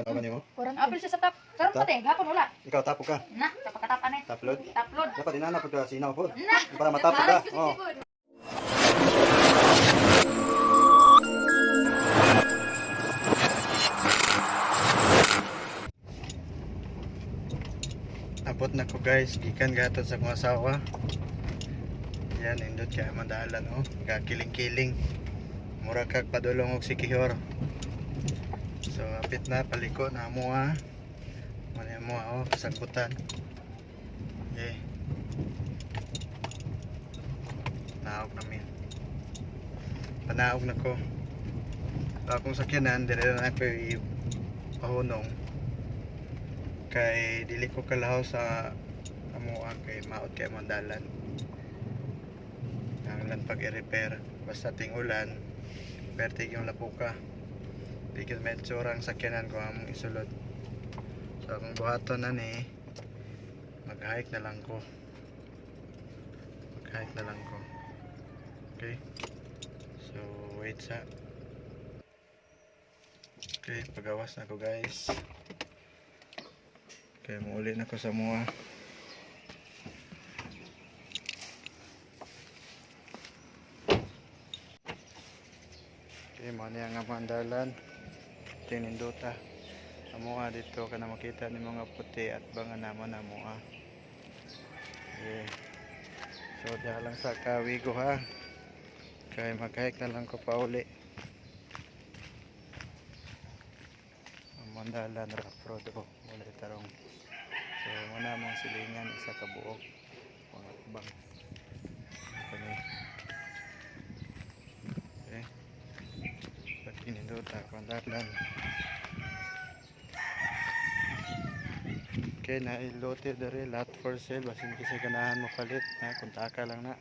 Ano nimo? Apil siya sa top. Karon pa te, gapon wala. Ikaw tapo ka. Na, tapakatapan eh. Taplod. Taplod. Dapat inana pud ka sinaw pod. Na. Para matapo ka. Oh. Abot na ko, guys, gikan gatod sa akong asawa. Yan, indot kay mandalan oh. Gakiling-kiling. Mura kag padulong og Sikihor. So apit na paliko na mo ha. Muna mo oh, kasangkutan. Okay. Naog namin. Panaog na ko. Akong sakyanan, dire na ako ipahunong. Kay dili ko kalahaw sa amuha kay maot kay mandalan. Ang lan pag i-repair. Basta ting ulan, pertig yung lapuka. Di ka may tsura ang sakyanan ko among isulod. So akong buhaton na ni, mag-hike na lang ko. Mag-hike na lang ko. Okay? So, wait sa. Okay, pagawas na ko, guys. Okay, muuli na ko sa mua. Okay, mo niya nga pandalan. Tininduta. Amuha dito ka na makita ni mga puti at banga naman amuha. Okay. So, diha lang sa kawigo ha. Kaya mag-hike na lang ko pauli. Ang mandalan rough road oh. Wala tarong. So, muna mong silingan isa ka buok. Mga bang. Kani. Okay. Pag ininduta, pandalan. Okay, nailote dere lot for sale basin kasi ganahan mo palit na kontaka lang na.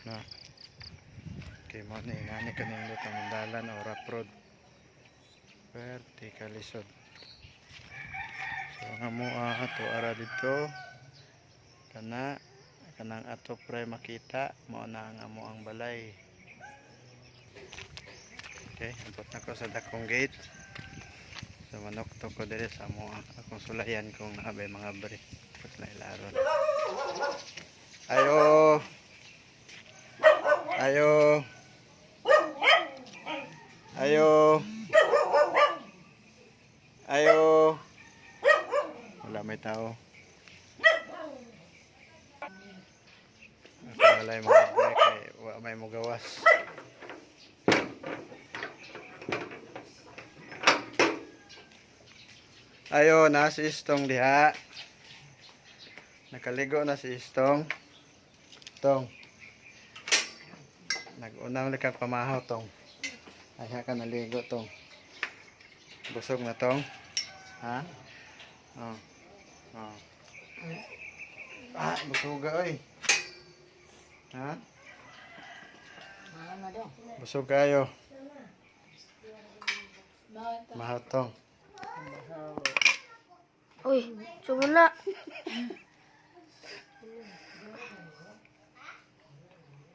Na. Okay, mo ni ngani kanindot ang mandalan o rough road. Perti kalisod. So nga mo to ara dito. Kana kanang ato pre makita mao na ang amo ang balay. Okay, abot na ko sa dakong gate. So manoktok ko diri sa amo akong sulayan kung naabay mga bre. Tapos na ilaron. Ayo. Ayo. Ayo. Ayo. Wala may tao. Wala yung mga bre kay wa may mugawas. Ayo, na si Istong diha. Nakaligo na si Istong. Tong. Nag-unang likang pamahaw, tong. Ay, ka naligo, tong. Busog na, tong. Ha? Oh. Oh. Ah, busog ka, oy. Ha? Busog kayo. Mahaw, tong. Uy, sumula.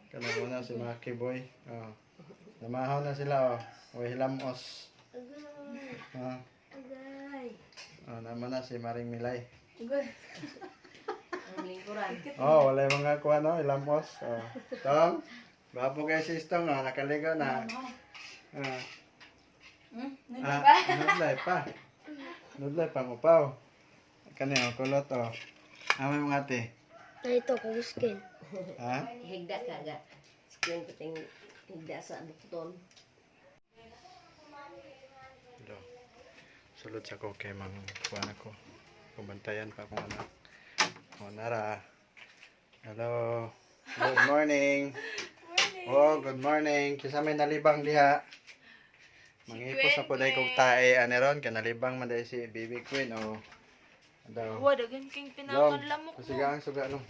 Kana muna si Maki Boy. Oh. Namahaw na sila oh. Uy, hilamos. Oh. Oh, naman na si Maring Milay. Oh, wala yung mga kuha no, hilamos. Oh. Tong, bapo kay si Tong, oh, nakaligo na. Oh. Ah, nudlay pa. Nudlay pa mo pa. Oh. Kani oh, kulot oh. Amay mga ate. Na ito, kaguskin. Ha? Higda ka ga. Sikwing pating higda sa bukton. Hello. Sulod sa ko kay mang kuan ako. Kubantayan pa akong anak. O nara. Hello. Good morning. Oh, good morning. Kisa may nalibang diha. Mangipos na po dahil kong tae ani ron kay nalibang man dahil si Baby Queen oh. Daw. Wa daghan king Long. pinakan lamok mo. Sige ang suga long.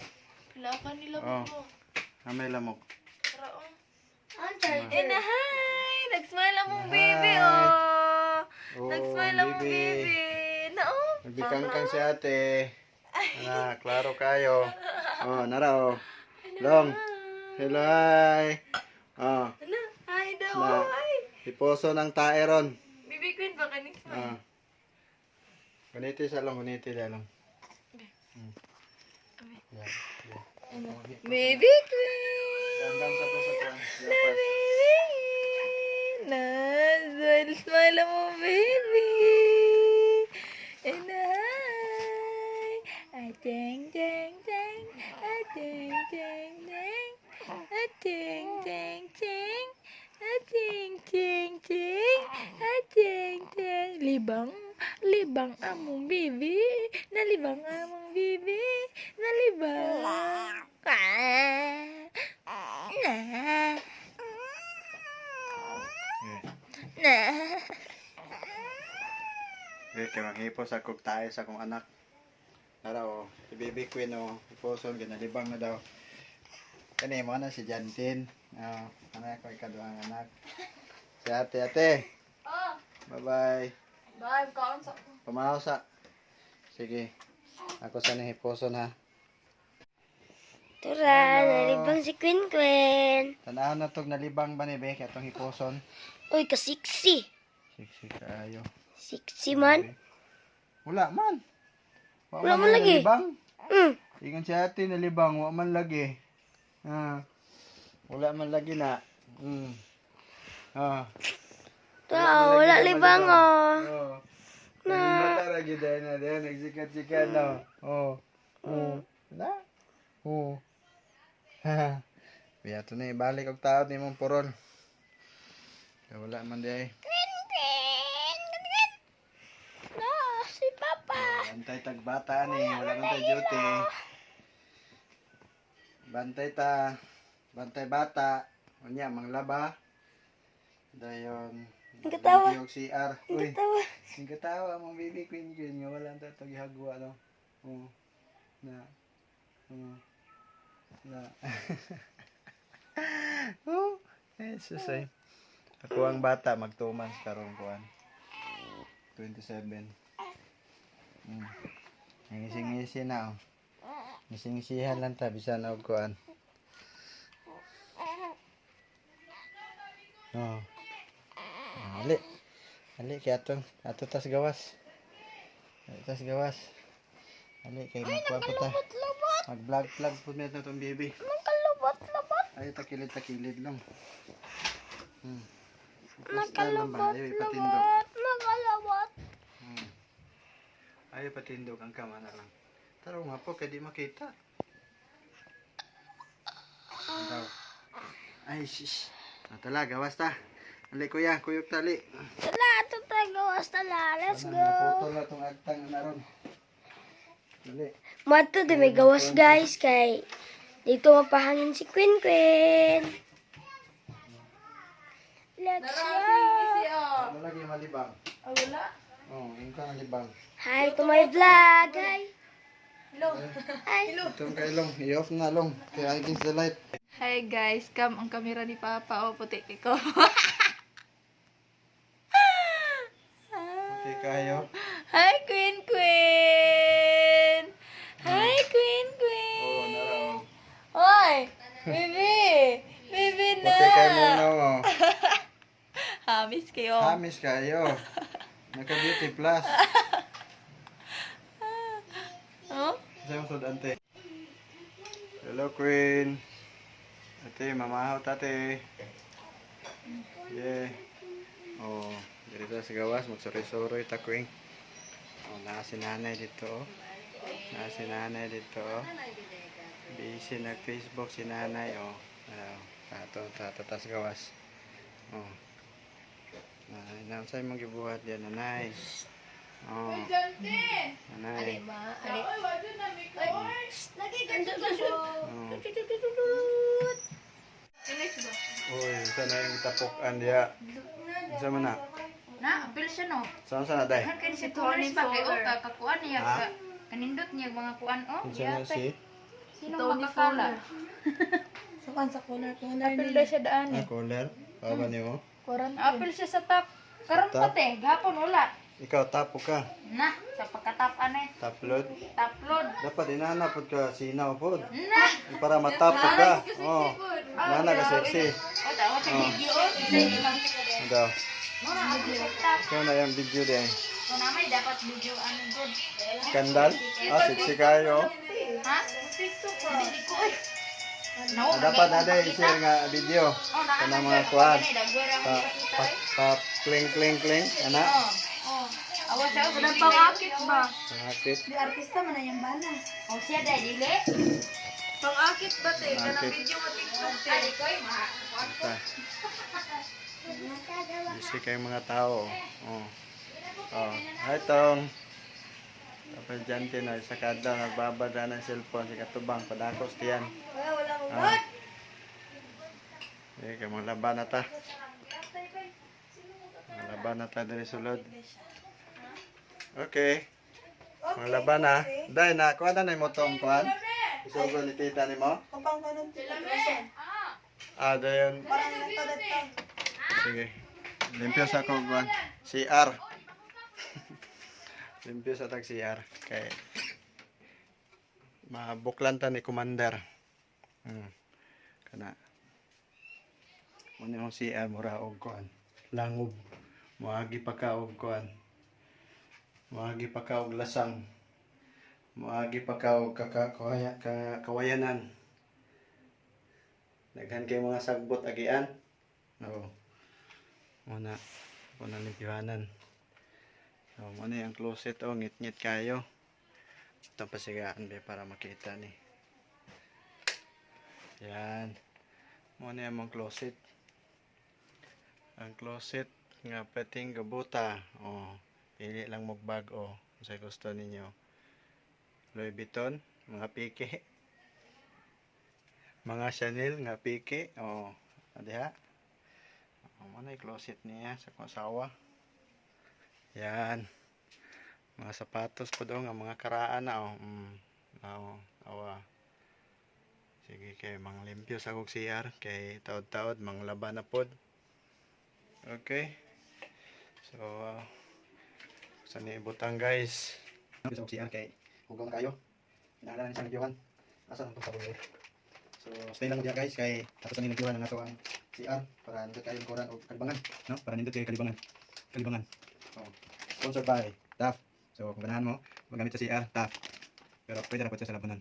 Pinakan ni lamok Oh. mo. Amay lamok. Tara oh. Ang charger. Eh na hi! Nag-smile ang mong Hi. baby oh. Oh, Nag-smile ang mong baby. baby. Na oh. Nagbikangkang si ate. Na, klaro kayo. Oh, nara oh. Long. Hi. Hello, hi. Ah, Ano? Hi daw. Na. Oh, hi. Hiposo ng tae ron. Baby Queen ba kaning smile? Ah. Guniti sa long, guniti sa long. Yeah. Yeah. Baby Queen! Dandang sa to sa kuan. Na baby! Na, smile, smile mo, baby! And hi! Ah, ding, ding, ding! Ah, ding, ding, ding! Ah, ding, ding, ding! Ah, ding, ding, ding! Ah, ding, ding! Libang, libang among baby! Nalibang among baby! Nalibang! Ah! Na! Yeah. Na! Okay, kay manghipos ako tae sa akong anak. Tara oh, si Baby Queen oh, hiposon ginalibang na daw. Kani mo na si Jantin. Oh, anak ko ikaduhang anak. Si ate, ate. Oh! Bye-bye. Bye, kaon sa Pamahaw sa. Sige. Ako sa hiposon ha. Tura, nalibang si Queen Queen. Tanaw na tog nalibang ba ni Be kay atong hiposon. Uy, kasiksi. Siksi kaayo. Siksi man. Wala man. Wala man lagi. Nalibang. Ingon si ate nalibang, wa man lagi. Ah. Wala man lagi na. Ah. Tura, wala libang oh. Oh. Na. Mata ra gyud na din nagsikat-sikat no. Oh. Oh. Na. Oh. Biya to na ibalik og taod nimong puron. Kay wala man di ay. Queen Queen. Queen. Na, si Papa. Bantay tag bata ni, wala man tay duty. Bantay ta. Bantay bata. Unya manglaba. Dayon. Ang katawa. Ang CR. Uy. Tawa. Ang katawa mong baby queen queen nga wala ta to gihagwa no. Oh. Na. Oh. Na. Oh. Eh, sus ay. Ako ang bata mag 2 months karong kuan. 27. Ngisi-ngisi na oh. Ngisi-ngisihan lang ta bisan og kuan. Oh. Ah, Ali. Ali kay atong ato tas gawas. Ali tas gawas. Ali kay magkuan pa ta. Mag-vlog vlog po na itong baby. Nakalubot-lubot. Ay takilid takilid lang. Nakalubot Ayaw ipatindog. Nakalubot. Ayaw ipatindog ang kama na lang. Tara nga po kay di makita. Daw. Ay shish. Natala gawas ta. Ali kuya, kuyog tali. Tala, ito tayo gawas tala. Let's go. Naputol na tong agtang na ron. Dali. Mato di may gawas guys kay dito mapahangin si Queen Queen. Let's go. oh. Wala lagi malibang. Ah, wala. Oh, yun ka nalibang. Hi to my vlog. Hi. Hello. Hi. Itong kay Long, i-off na Long. Kaya against the light. Hi guys, cam ang kamera ni Papa. Oh, puti ko. Okay kayo. Hi Queen Queen. Hi Queen Queen. Oo, oh, nara oh. Hoy, baby. Baby na. Puti kayo muna oh. Hamis kayo. Hamis kayo. Naka beauty plus. Oh? Sa'yo mo sud ante. Hello Queen. Ate, mamahaw tate. Yeah. Oh, dito sa gawas magsuroy-suroy ta Queen. Oh, naa si nanay dito oh. Naa si nanay dito oh. Busy nag-Facebook si nanay oh. Ano, tato tato tas gawas. Oh. Nanay, na sa imong gibuhat diyan nanay. Oh. Nanay. Oy, wala na mi ko. Lagi ganito sa Oh. Finish ba? Uy, sana yung tapukan diya. Sa man na? Na, apil siya no. Saan sana day? Kan kay si Tony Tony ba kay oh Fowler. kakuan niya Ha? ka kanindot niya mga kuan oh. Saan na si? Sino makakala? Sa corner corner. Apil daw siya daan Ah, cooler. Pao ba niyo? Apil siya sa top. Karon Sa top? pa te, gahapon wala. Ikaw tapo ka. Na, sa pagkatap eh. Taplod. Taplod. Dapat inana pod ka sinaw pod. Na. Para matapo ka. Oh. Inana ka sexy. O, tawa sa video. Oh. Isa di mag. Ano daw? Mo na ako sa tap. Ikaw na yung video din. Kung na may dapat video ano good. Skandal? Ah, sexy kayo. Ha? Dili ko eh. No, Ah, dapat na day share nga video. Oh, naa Kanang man mga sir. kuan. Kani, dagwera Pa mo pakita pa, eh. pa kling kling kling ana. Oh. Oh. Awa siya Walang pangakit ba? Pangakit. Di artista man na yung bana. Oh, siya dai dili. Pangakit ba te? Kanang Pangakit. video mo TikTok te. Ay, koy ma. Ta. Busy kayong mga tao. Oh. Oh. Hi, Tong. Tapos dyan tin, ay, sa kada nagbabada ng cellphone sa katubang padakos tiyan. Wala, wala mo. Ah. Eh, kay mga laban na ta. Mga laban na ta diri sulod. Okay. Mga laban na. Dai na, kuha na na mo tong kuan. Isugo ni tita nimo. Ah, dayon. Sige. Limpyo sa ko kuan. CR. Limpyo sa tag CR kay mabuklan ta ni commander. Kana. Muna yung CR mura og kuan. Langob. Moagi pa ka og kuan. Moagi pa ka og lasang. Moagi pa ka og kawayanan. Daghan kay mga sagbot agian. Oo. Muna ako na limpyohanan. So, muna yung closet oh, ngit-ngit kayo. Ito pasigaan be para makita ni. Yan. Muna yung mga closet. Ang closet nga pwedeng gabuta. Oh, pili lang mo bag oh, sa gusto ninyo. Louis Vuitton, mga pike. Mga Chanel nga pike. Oh, adiha. Oh, muna yung closet niya sa akong asawa. Yan. Mga sapatos po doon, ang mga karaan na oh. Oh, awa. Sige kay mga limpyo sa kog CR kay taod-taod mga laban na pod. Okay. So, sa ni ibutang guys. Sa kog CR kay hugaw na kayo. Inaalala ni sa nagyuhan. Asa ang sabon eh. So, stay lang diya guys kay tapos na ni nagyuhan ang ato ang CR para nindot kayo koran o kalibangan, no? Para nindot kayo kalibangan. Kalibangan. Oh. Sponsored by TAF. So, kung ganahan mo, magamit sa CR, TAF. Pero pwede na po siya sa labanan.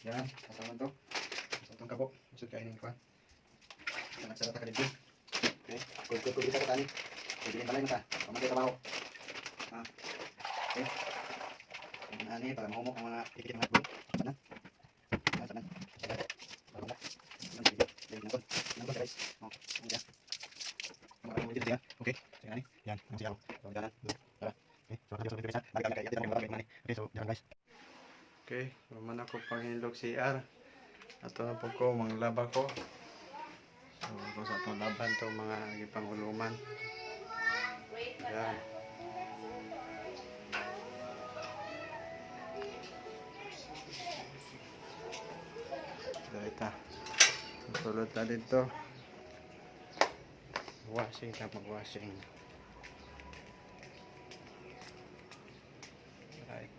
Yan, kasama to. Sa itong kabo. Usod kayo ng kuha. Nagsara ta kalibyo. Okay. Good, good, good. Isa ka tani. Pwede balay mo ta. Pamatay trabaho. Ah. Okay. Ang ani para mahumok ang mga tikit mga bulo. Sana. Ah, sana. Sana. Para wala. Yan, sige. Yan, nandun. Nandun, guys. Oh, ano siya? Okay. Sige, ani. Yan, ang siya. So, dyan, tara. Okay. So, okay, so, dyan, guys. Okay, naman ako panghilog CR. Ato na po ko, mga laba ko. So, ako sa itong laban to mga gipanguluman. Yan. So, ita. Sulod na dito. Washing ta mag-washing. Right.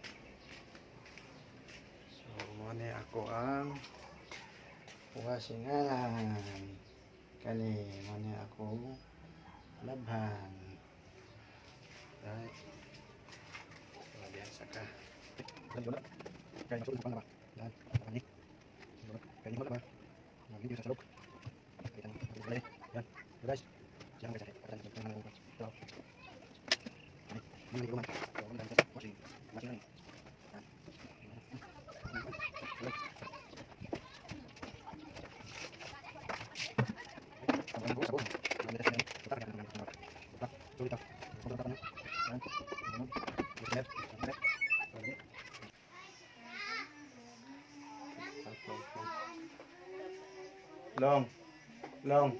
So, muna ako ang washinganan. Kani, muna ako labhan. Right. So, diyan sa ka. Long. Long.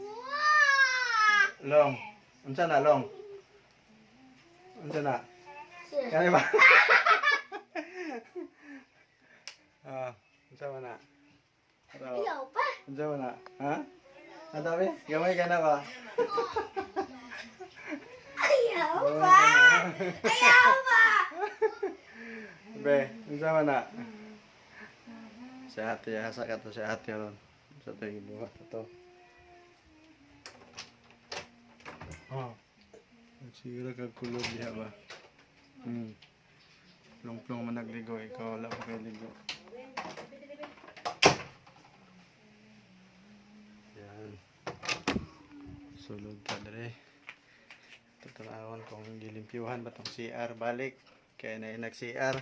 Long. Unsa na long? Unsa na? Kani ba? Ah, unsa man na? Raw. Ayaw pa. Unsa man na? Ha? Ang dami? Gamay ka na ba? Ayaw pa! Ayaw pa! Be, unsa man na? Si ate, asa ka to si ate ron. Sa to gibuhat to. Oh. Siguro kag kulog diha ba? Plong-plong man nagligo, ikaw wala pa kay ligo. Yan. Sulod pa dire. Tutunawon kung gilimpyuhan ba tong CR balik. Kaya na nag CR.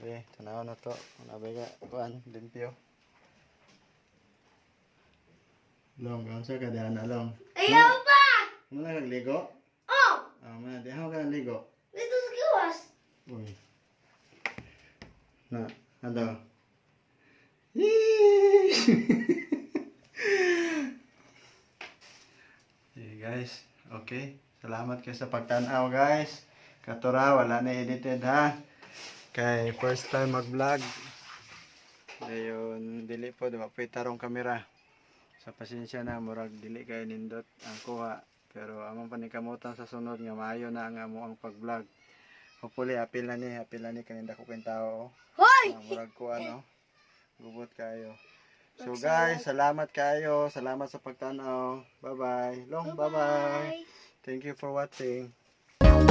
Be, tanaw na to. Ano ba ka? Kuan, limpyo. Long, kaunsa ka diha na long. Ayaw pa! Mo na kagligo? Oh! Ah, mo na diha ka naligo. Dito sa gawas. Uy. Na, ano? Hey guys, okay. Salamat kayo sa pagtanaw, guys. Katura, wala na edited ha. Kay first time mag-vlog. Dayon, dili po, di ba po tarong kamera. Sa pasensya na, murag dili kayo nindot ang kuha. Pero among panikamutan sa sunod nga maayo na ang amo ang pag-vlog. Hopefully, apil na ni kaninda ko kayong tao. Oh. Hoy! Ah, murag ko ano, gubot kayo. So guys, salamat kayo. Salamat sa pagtanaw. Bye-bye. Long, bye-bye. Thank you for watching. Bye.